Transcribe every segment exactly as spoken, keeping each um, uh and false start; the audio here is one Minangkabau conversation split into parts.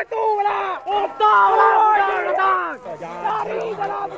Tulah! Otak lah! Datang! Dari dalam!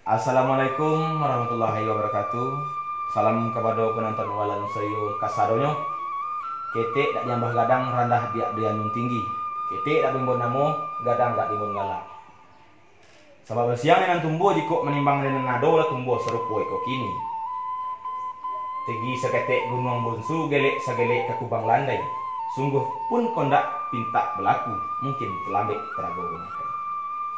Assalamualaikum warahmatullahi wabarakatuh. Salam kapado panonton Walan Sayo kasadonyo. Ketek dak diambah gadang, randah dak dianun tinggi. Ketek dak diimbau namo, gadang dak diimbau gala. Sabab basiang nan tumbuah jikok manimbang nan ado, lah tumbuah sarupo iko kini. Tinggi saketek gunuang Bonsu, gelek sagelek ka kubang landai. Sungguh pun kondak pintak balaku, mungkin talambek tarago gunakan.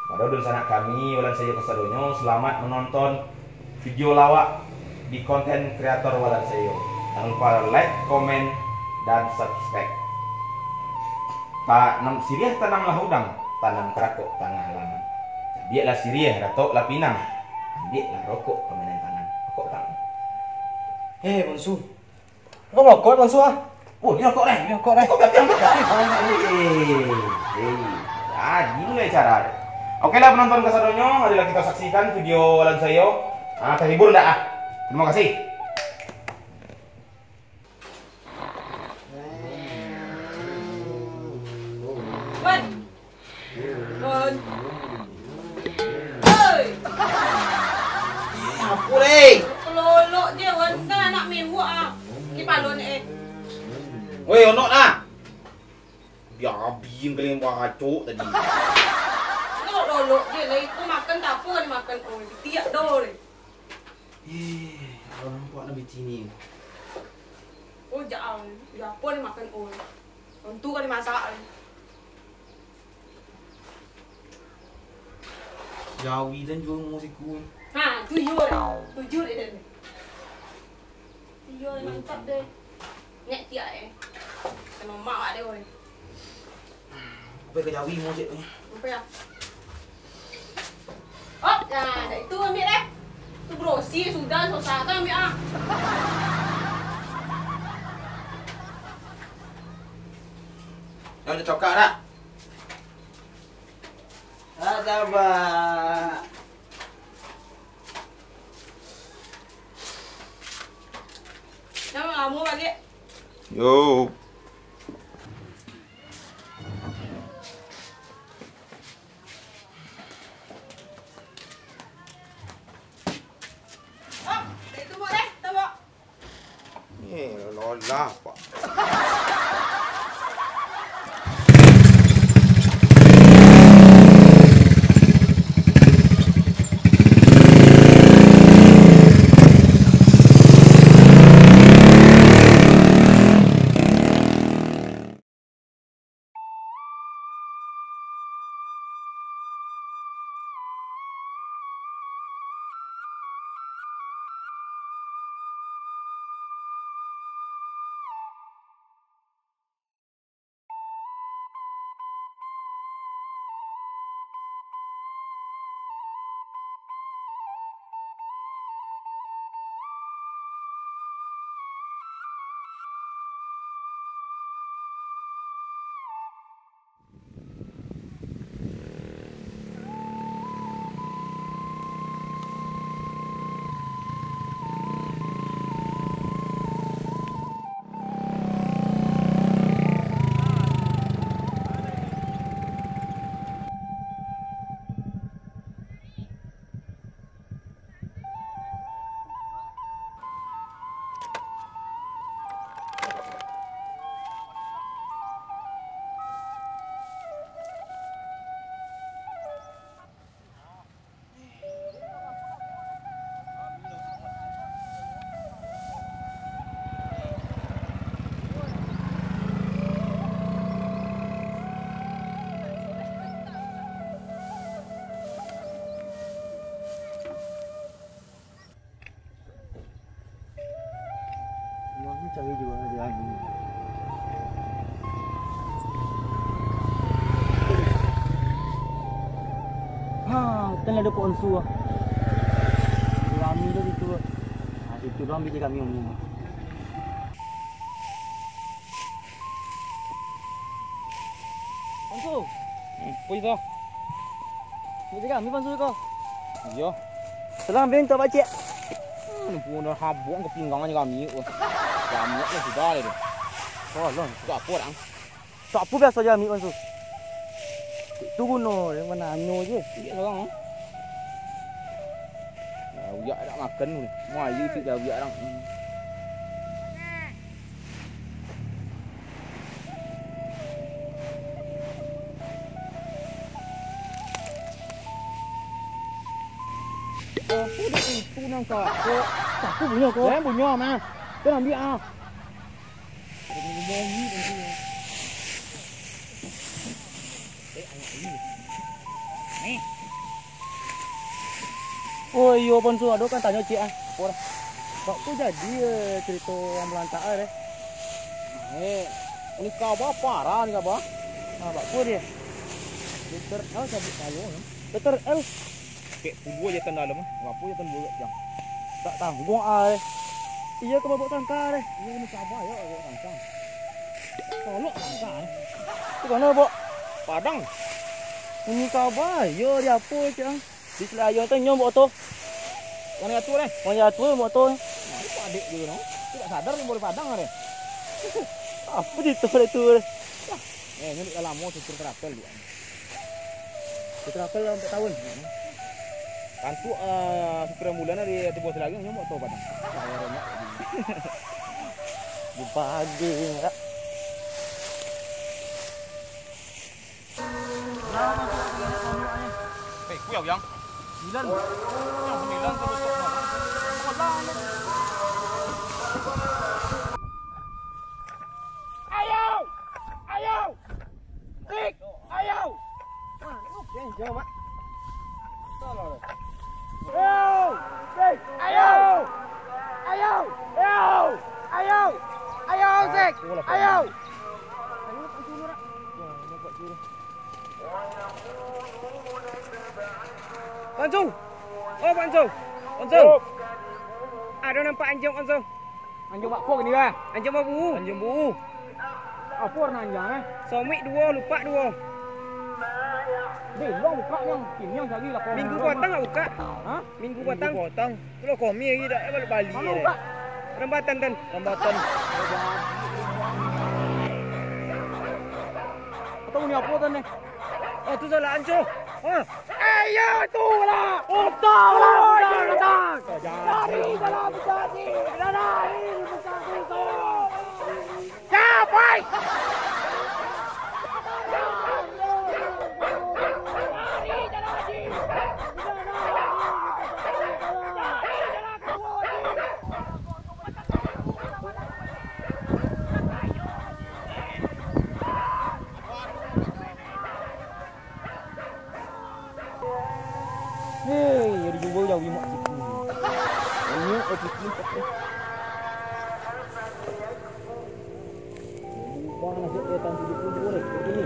Kapado dunsanak kami, Walan Sayo kasadonyo, salamat manonton video lawak di konten kreator Walan Sayo. Jangan lupa like, komen, dan subscribe. Tanam siriah, tanamlah udang, tanam karakok tangah halaman. Ambiaklah siriah, ratoklah pinang, ambiaklah rokok pamanen tangan. Rokok tangan. Eh, Bonsu. Kau rokok, Bonsu, ah? Oh, ni rokok, deh. Ni rokok, deh. Kau biar, biar, biar. Eh, eh, eh. Ah, gini lah cara dia. Oke lah, penonton kasadonyo, marilah kita saksikan video Walan Sayo. Ah, terhibur ndak, ah? Terima kasih. Wan. Wan. Oi. Apo, leh? Lolok je, Wan. Kan anak mewah, ah. Kipalo ni, eh. Woi, onok nah. Biabing kalian bacok tadi. Lolok je, leh. Itu makan tak apa, dimakan. Oh, tiak doh, leh. Eh, urang nampak nak bicini. Oh, jaan. Di apo ni makan, oi? Untu kan dimasak. Jawi dan juo masiku. Ha, tu yo. Tujuh deh, deh. Iyo, mantap deh. Nek tiak, eh. Kena mak awak deh, oi. Apo ka jawi mo cek ni? Apo ya? Oh, nah, dah itu ambil deh. Tu berosi sudah, susah tu ambil ah. Yang cocok tak? Ada, Pak. Nama kamu balik? Yo. Eh, lolah, Pak. Kan ado Pak Onsu ah. Rami tu situ ah. Nah, situ doang biji kami umum. Onsu. Hmm, apa itu? Biji kami Pak Onsu ko. Iyo. Salam, Ben, tak baca. Hmm, punyo habuang ka pinggang aja kami. Kami lah sudah lah tu. Tolong. Sudah apa orang? Tak apo biaso jo ambiak Pak Onsu. Tu guno dek mananyo je. Ambiak sorang, ah. Nah, uyak dak makan tu. Mayu tu dah uyak orang. Hmm. Apo dak itu nang kakok? Aku punyo ko. Jan punyo mah. Tu ambiak ah. Oh iyo, Pak Onsu, ado kan tanyo ciek ah. Apo dah? Bak ko jadi, eh, carito urang balantak ah, deh. Eh, ni kaba parah ni kaba. Ah, bak ko dia. Dokter L cabut kayo, eh. Dokter L. Kek puluah jatan dalam, eh. Barapo jatan dua jam? Tak tangguang ah, eh. Iyo ka babok sangka, deh. Iyo, ni kaba yo babok sangka. Tolok sangka, eh. Tu kana, Bok? Padang. Ini kaba yo di apo, Cang? Di Selayang tu nyo moto. Wan jatuah deh. Wan jatuah moto. Nah, itu adik dia no. Tidak sadar ni boleh padang deh. Apa cerita dia tu deh? Eh, ini dah lama supir travel dia. Supir travel dah empat tahun. Kantuk, eh, supir ambulan di Tibo Selayang nyo moto padang. Jumpa lagi, Kak. Eh, kuyang, Yang. Sembilan. Yang sembilan tu rusak. Ayo! Ayo! Zik! Ayo! Ayo! Zik! Ayo! Ayo! Ayo! Ayo! Ayo, Zik! Ayo! Pak Onsu! Oh, Pak Onsu! Pak Onsu! Ado nampak anjiang, Pak Onsu? Anjiang bakpo kini lah. Anjiang babu. Anjiang babu. Apo warna anjiang, eh? Somik duo, lupak duo. Belum buka yang kini yang cari lah. Minggu patang lah buka. Hah? Minggu patang. Minggu patang. Tu lah kami lagi dak balik-balik. Mana buka? Rambatan, Tan. Rambatan. Atau ni apo, Tan, ni? Oh, tu salah anco. Ha. Eh, iyo, tu lah. Otak lah, budak datang. Lari, salah budak ni. Lari, budak ni, salah. Capai! Hei, jadi jumbo jauh imak situ. Banyak eh situ. Lubang nasib setan tujuh puluh dua deh, seperti ni.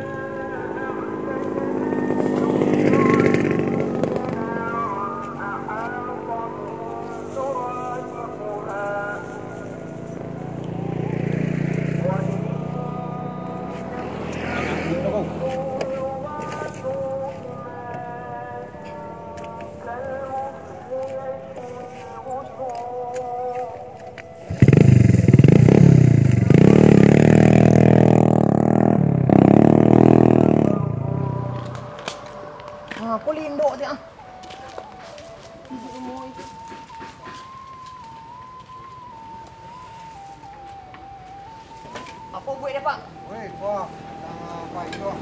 Ah, ko lindok tu, ah. Apo buek dek, Pak? Weh, wah, ah, Pak, itu, ah.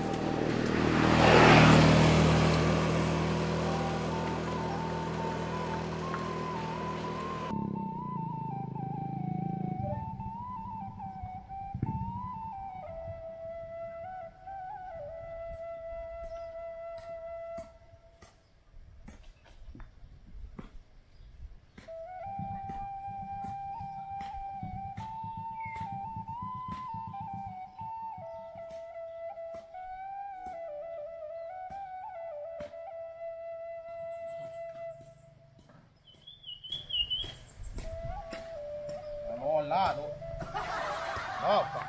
Ah, tu. Apa?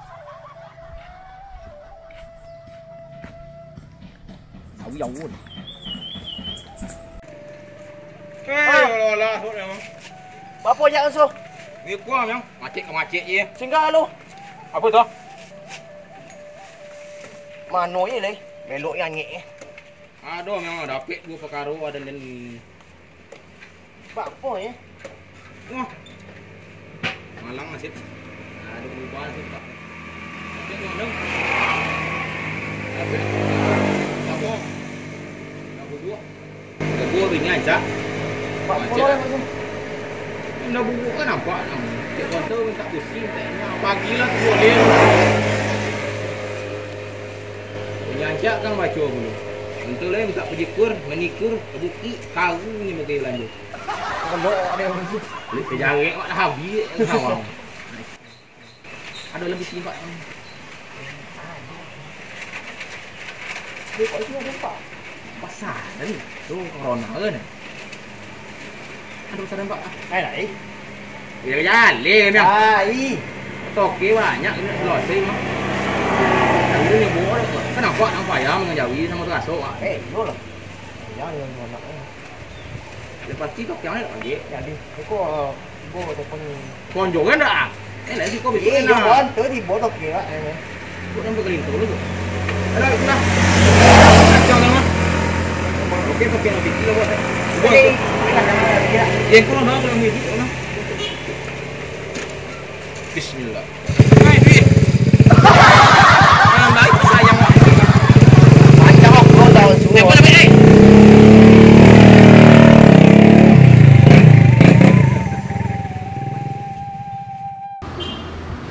Awi awun. Eh, alah, alah, alah, alah. Bapo jak, Anso? Ni kuang, yang macet ka macet je. Singgah lu. Apa tu? Mano je, leh? Belok je angek je. Ado memang dapek duo pakaro, ado den. Bak apo, eh? Wah. Malang nasib. Ado berubah nasib, Pak. Cek tu, ado. Dapek. Apo? Nak bubuak. Bubuak tu ingat, Cak. Bak apo, eh, Pak? Nak bubuak kan nampak, nampak. Cek konto minta pusing, tak ingat. Pagi lah tu boleh. Nyancak kan baco dulu. Entu lai mintak pajikur, manikur, ka bukik, karu ni mungkin balanjo. Kalau ada yang masuk. Beli pejarek awak dah habis, sawang. Ada lebih timbak ni. Dia kat sini ada empat. Pasal tadi. Tu corona ke ni? Aduh, sadang, Pak. Ai, lai. Ya, jaleh, Miang. Ai. Toke banyak, ini selesai, Mak. Tapi ni boleh, Pak. Kan nampak, nampak ayam dengan jawi sama teraso, Pak. Eh, iyolah. Jangan, jangan, jangan, eh. Lepas tu, toke yang lain lagi. Jadi, kau, eh, ibu telepon ni. Konjo kan dah? Eh, lagi kau besok Eh, kan yo, dah? Kan, tu di bawah toke, Pak, eh. Kok nampak kelinto lu tu? Ada, itulah. Kacau sama. Oke, pakai yang piti lah, buat. Buat. Oke, oke lah, jangan lagi lah. Ya, kalau dah, kalau ni, kalau dah. Bismillah. Hai, Pi. Yang baik, sayang. Macam apa kau tahu semua? Telepon apa, eh?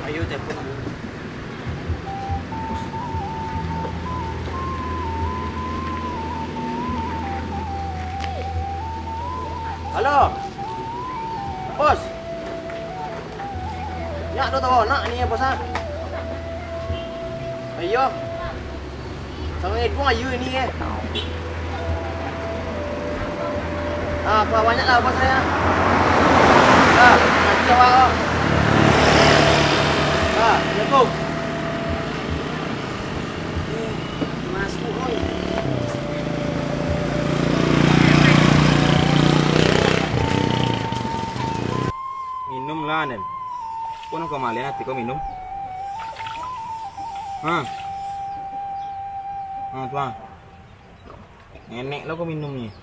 Ayo, telepon dulu. Halo. Bos. Nyak tu tahu nak ni, Bos, ah? Ayo. Sangat pun ayu ini, eh. Ah, apa banyak lah, Bos, saya. Ah, nanti awak, oh. Ah, assalamualaikum. Masuk, oi. Minum lah, Nen. Kok nan kamalian ati kau minum? Ha? Ha, tu, ha. Nenek lah kau minum ni.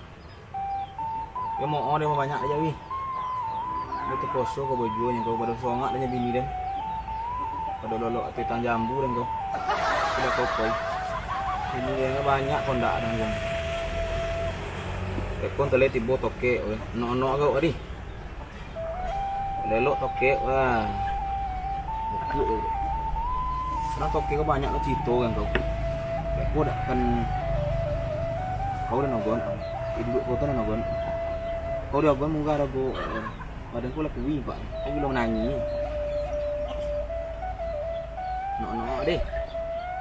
Yo, mo'o deh banyak aja, wih. Dia terpaksa kau bajua nyo, kau pado songak dan bini dan. Pado lolok ati tang jambu dan kau. Sudah kau koi. Bini dia banyak kau ndak dan kau. Tekon tele tibo tokek, weh. Nok-nok kau tadi. Lelok tokek, wah. Bukuk tu. Sekarang tokek kau banyak lah cerita kan kau. Kau dah kan. Kau dah nogon. Di duduk kau tu dah nogon. Kau dah nogon murah dah, Bu. Badan kau lah kuih, Pak. Kau belum nangis. Nok-nok deh.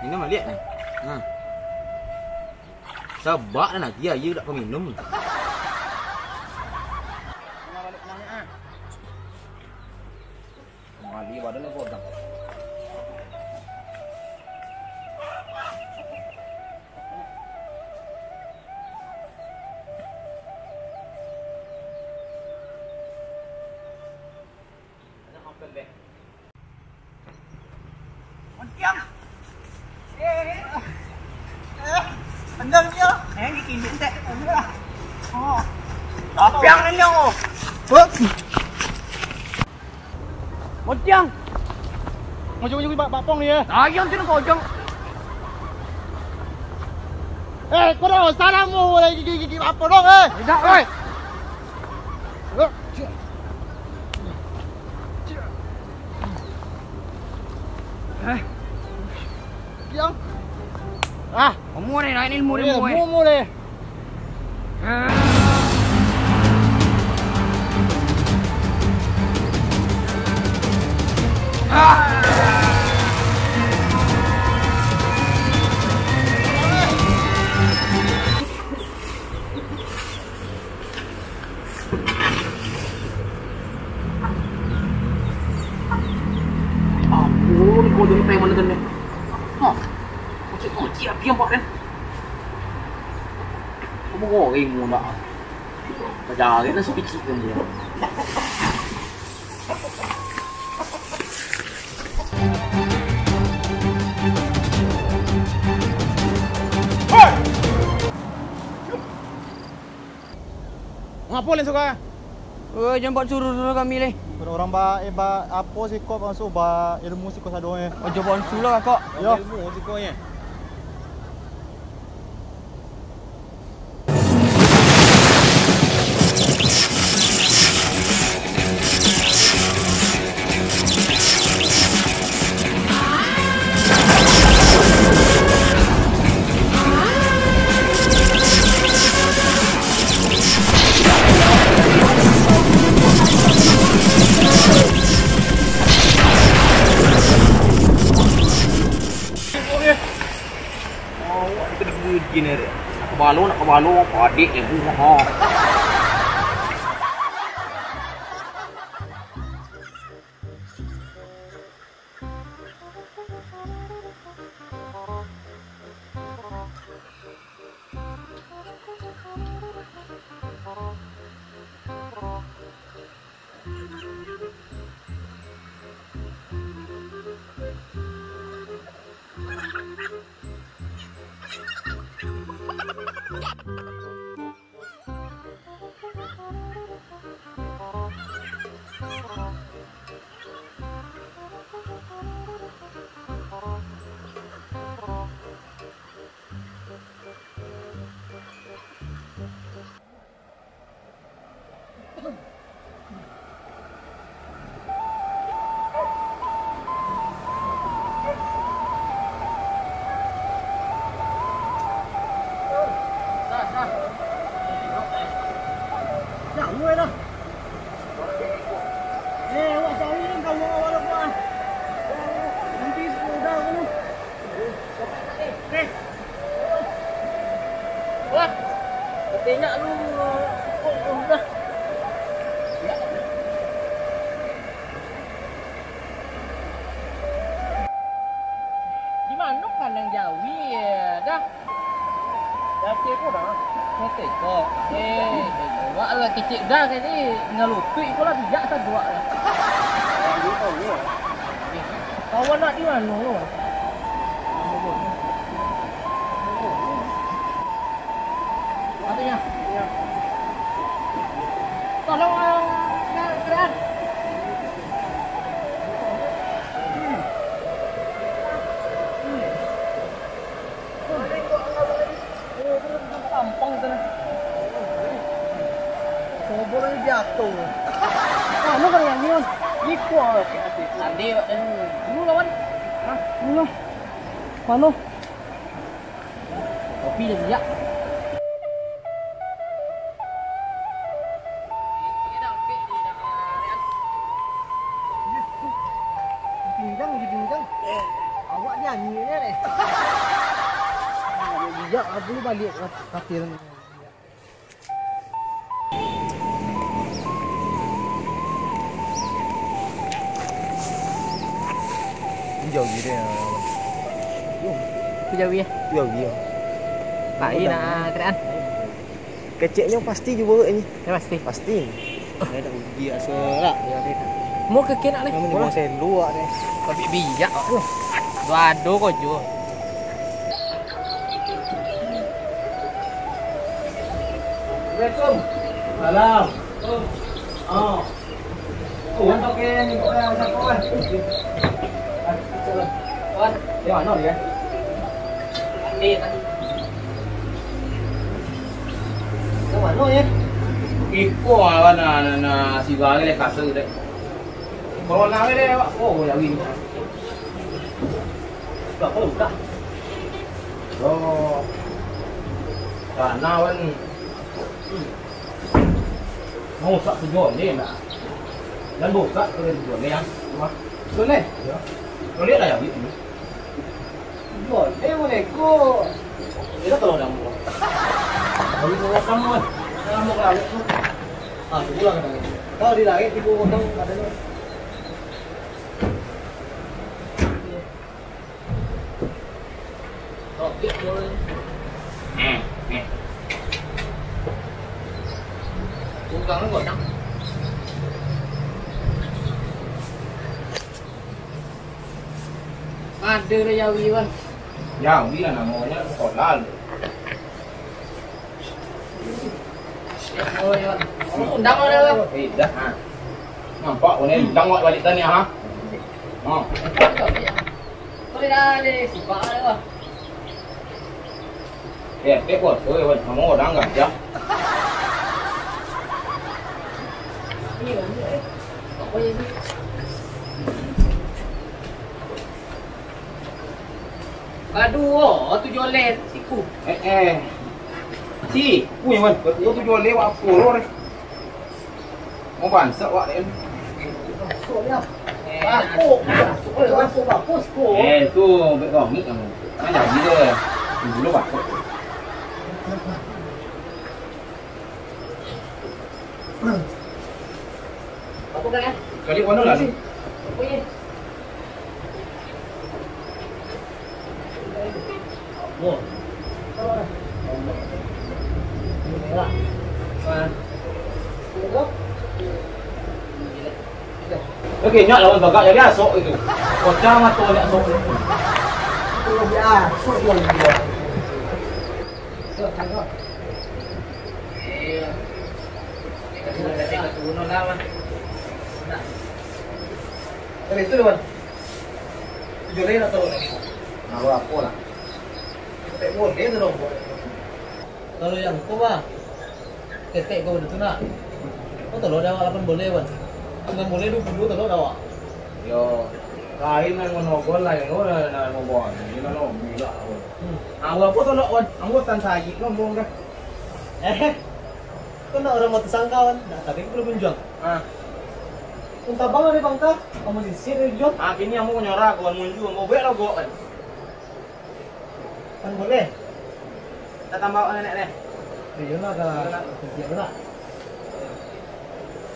Minum balik nah. Nah. Sabak dah lagi air dak kau minum. Mali badan kau dah. Montiang. Eh, eh, eh, bener dia. Eh, ini kindik tak? Oh. Apiang ni, oh. Hop. Montiang. Ngojok-ngojok bak, bak pong ni, eh. Ayam tu nak kojong. Eh, kau dah salah mu lagi gigi-gigi apa dong, eh? Tidak, eh. Eh. Eh. Diam. Ah, umur ni, lain ilmu ilmu, eh. Ilmu, ilmu ni. Kuciak api yang pakai. Kamu goreng mu nak. Pajarin lah sapicik kan dia. Ngapo len suka? Eh, jan buat suruh-suruh kami leh. Urang ba, eh, ba, apo siko masuak ba ilmu siko sadonyo? Ojo buat suruh lah, Kok. Yo. Ilmu siko nyo. Nak kabalo, nak kabalo, padik ibu, ha. Jauah dah. Eh, awak cari kan kawan awak dah, Pak. Nanti sudah kamu. Wah, katinyo lu, kok udah. Di mano kandang jawi, eh, dah? Jati ko dah. Jati ko. Eh, wak lah kecek dah, kini nyalutuik ko lah bijak sajo wak lah. Kawan nak di mano? Apo nyo? Tolong, eh, ke-, keadaan. Gampang tu nah. Sobol ni jatuh. Anu kan yang ni, Wan. Iko. Tadi, Wak, eh, dulu lawan. Hah? Dulu. Mano? Kopi dah siap. Pinjang je pinjang. Awak dia ni deh. Bijak aku balik katil. Jauah gini ya. Itu jauah ya? Jauah ya. Lain nak keadaan. Keceknyo pasti juo ini. Ya, pasti. Pasti. Ada uji asa lah. Mau ke kena ni? Kamu ni bang selu awak ni. Tapi bijak awak tu. Dua ado ko jo. Assalamualaikum. Salam. Oh. Oh, wan pakai ni, eh, siapa, wan? Wan, di mana dia? Di mano ya? Iko, wan, na, na, na, si Bang ni kasar deh. Corona ni deh, Pak. Oh, ya, win. Berapa udah? Oh. Karena, wan, mau usah tujuan dia, nak. Dan buka tu dari tujuan dia, Mak. Boleh? Ya. Boleh lah, ya, gitu. Boleh, boleh, kok. Kita kalau dah mau. Kalau kita kamu, kan? Kalau mau ke laut tu. Ah, tu pulang katanya. Kalau di langit, di bawah, katanya. Robek bola ni. Hmm, hmm. Tukang kan godang. Ada dah jawi, Wan. Jawi lah namonyo, sekolah lu. Siap, Wan. Undang ada, Wan. Eh, dah, ha. Nampak, Wan, undang awak balik tadi, ha? Ha. Boleh dah, boleh. Sibak ada, Wan. Eh, tek bos, oi, oi, samo urang gajah. Aduh, oh, tu jolen, siku. Eh, eh. Si, ui, wan, tu jolen, wak pulor. Mau bansak wak, Ren. Masuk dia. Eh, masuk. Masuk, masuk, masuk, masuk. Eh, tu, bek kau, ni kamu. Mana dia? Dulu, Pak. Apa kan, eh? Kali mana lah ni? Apa ni? Oke, nyak lawan bagak jadi asok itu. Kocang atau nyak asok itu. Dari itu, Wan. Tujuh lain atau? Kalau apa lah? Sampai boleh tu dong. Kalau yang tu mah, ketek kau tu nak. Kau tolong dah awak lapan boleh, Wan. Sembilan boleh dua puluh tolong dah awak. Yo, lain nan ngonogon lain lo, nan, nan ngonogon. Ini kan lo, gila, Wan. Hmm. Awak apa tolong, Wan? Ambo tan saik lo, ambo dah. Eh, kau nak orang mata sangka, Wan? Nak tadi aku belum menjual. Ah. Unta bang ada bangka, kamu sisir dari jual. Ah, kini ambo nyorah, kawan munju, ambo buek lo gok, Wan. Kan boleh. Kita tambah nenek deh. Iyolah, Kak. Iyolah. Siap, Kak.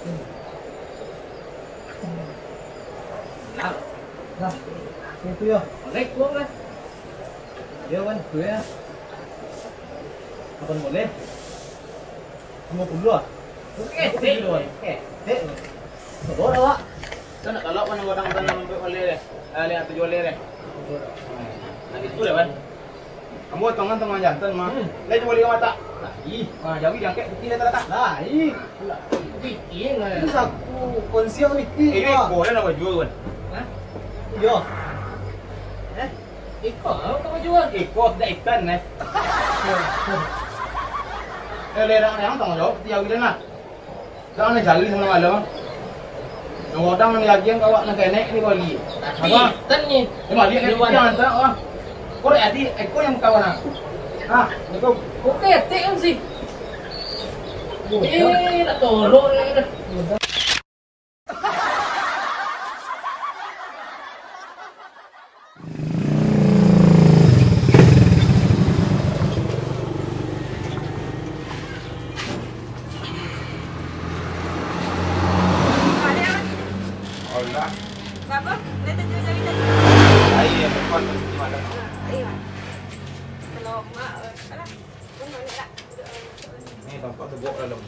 Hmm. Nah. Nah, itu ya. Boleh, boleh. Iya, Wan, itu ya. Kapan boleh? Lima puluh ah? Oke, oke, oke. Eh, sabar, Wak. Kan nak talok kan godang tanah untuk oleh deh. Ah, lihat tujuh oleh deh. Nah, gitu deh, Wan. Ambo tangan tengah jantan mah. Hmm. Lai coba lihat mata. Nah, ih, nah, jawi diangkat putih dah tak? Nah, ih. Putih lah. Ini saku konsiang putih. Ini boleh nak baju, Wan? Hah? Iya. Eh? Iko, awak ka bajual? Iko, dak ikan, eh. Eh, lerang-lerang tanggung jawab, tiap bidan lah. Jangan jalin malam-malam, ah. Yang godang nan diagian ka awak nan kenek ni bali. Tapi, apa? Tan ni. Dia balik ni, Wan. Jangan tak, ah. Korek adik, iko yang kawan, ah. Ah, itu. Oke, T M C. Eh, nak tolong ni dah. Alah. Siapa? Dia tunjuk jari tadi. Ai, yang depan tu, di mana? Nah, ai, Mak. Kalau Mak, eh, alah. Ni tampak tegok dalam.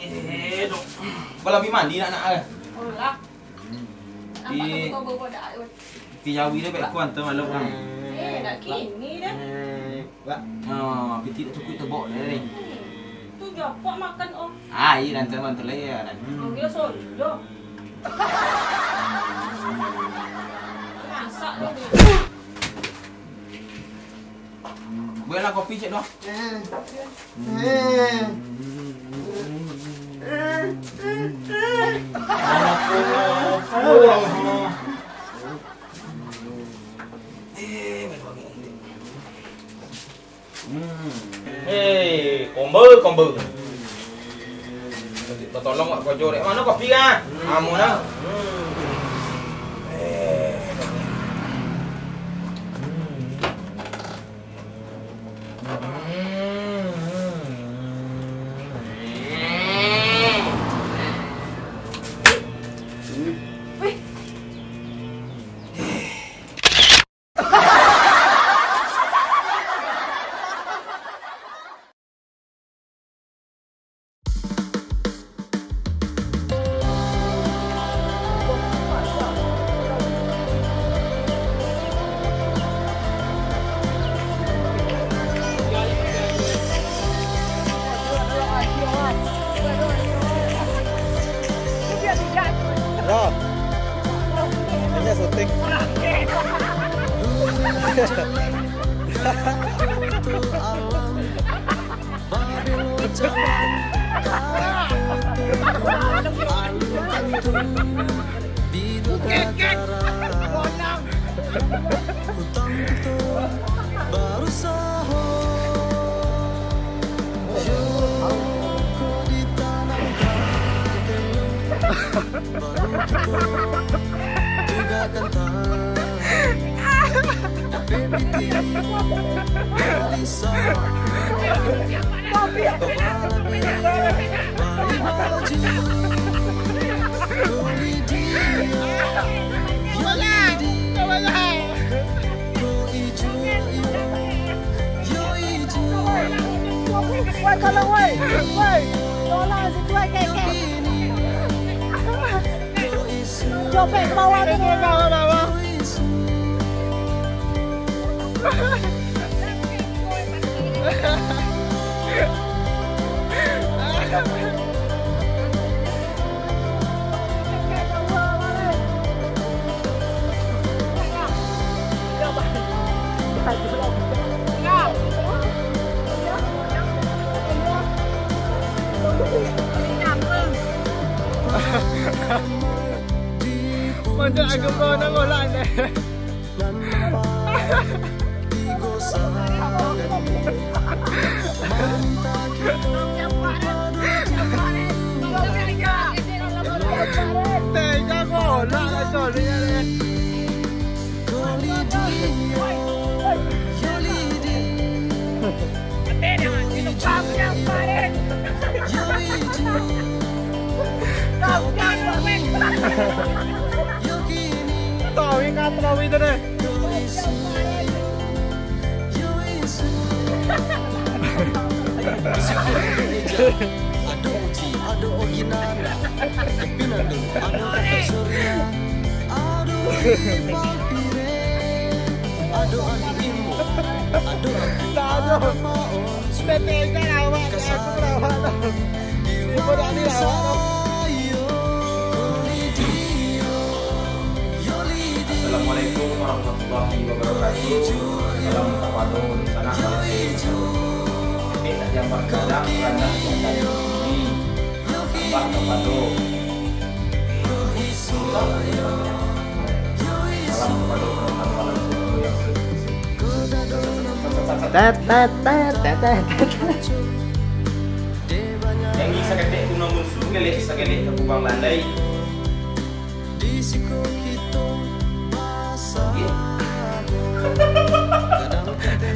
Eh, dok. Balabi mandi nak, nak, eh? Alah. Nampak di, tu kau bawa dah, eh. Ti jawi dia baik kuan tu malam kan. Eh, nak kini dah. Eh, Pak. Oh, piti dah cukup tebok dia ni. Hmm. Tu japak makan, oh. Ah, iya, dan teman tu lah ya, dan. Hmm. Oh, dia soyo. Masak dia ni. Buatlah kopi cek doh. Eh. Eh. Hei, kombo, kombo. Tolong wak kojo dek. Mano kopi ah? Amun ah. Woi, tolong, woi. Woi, tolong, si tuai kekek. Copek ke bawah tu. Ke bawah, bawah. Macam agak bawah nak ngolak deh. Tahu ingat tahu itu deh. Ado Uci, ado Oginana, Kempinando, ado Kakak Surya, ado Ipang Pire, ado Andi Imbo, ado Andi, ado Maon, Teteh, jangan awak, aku tak awak tau. Ibu tak ada awak tau. Assalamualaikum warahmatullahi wabarakatuh. Salam kapado di sanak Palestin. Epic tak jambar kadang, randah tak tadi ini. Tambah kapado. Salam kapado kawan-kawan yang sudah. Tet, tet, tet, tet, tet, tet. Yang ni saketek guna musuh, gelek sagelek ke kubang landai. Di siko kito basamo. Kadang kate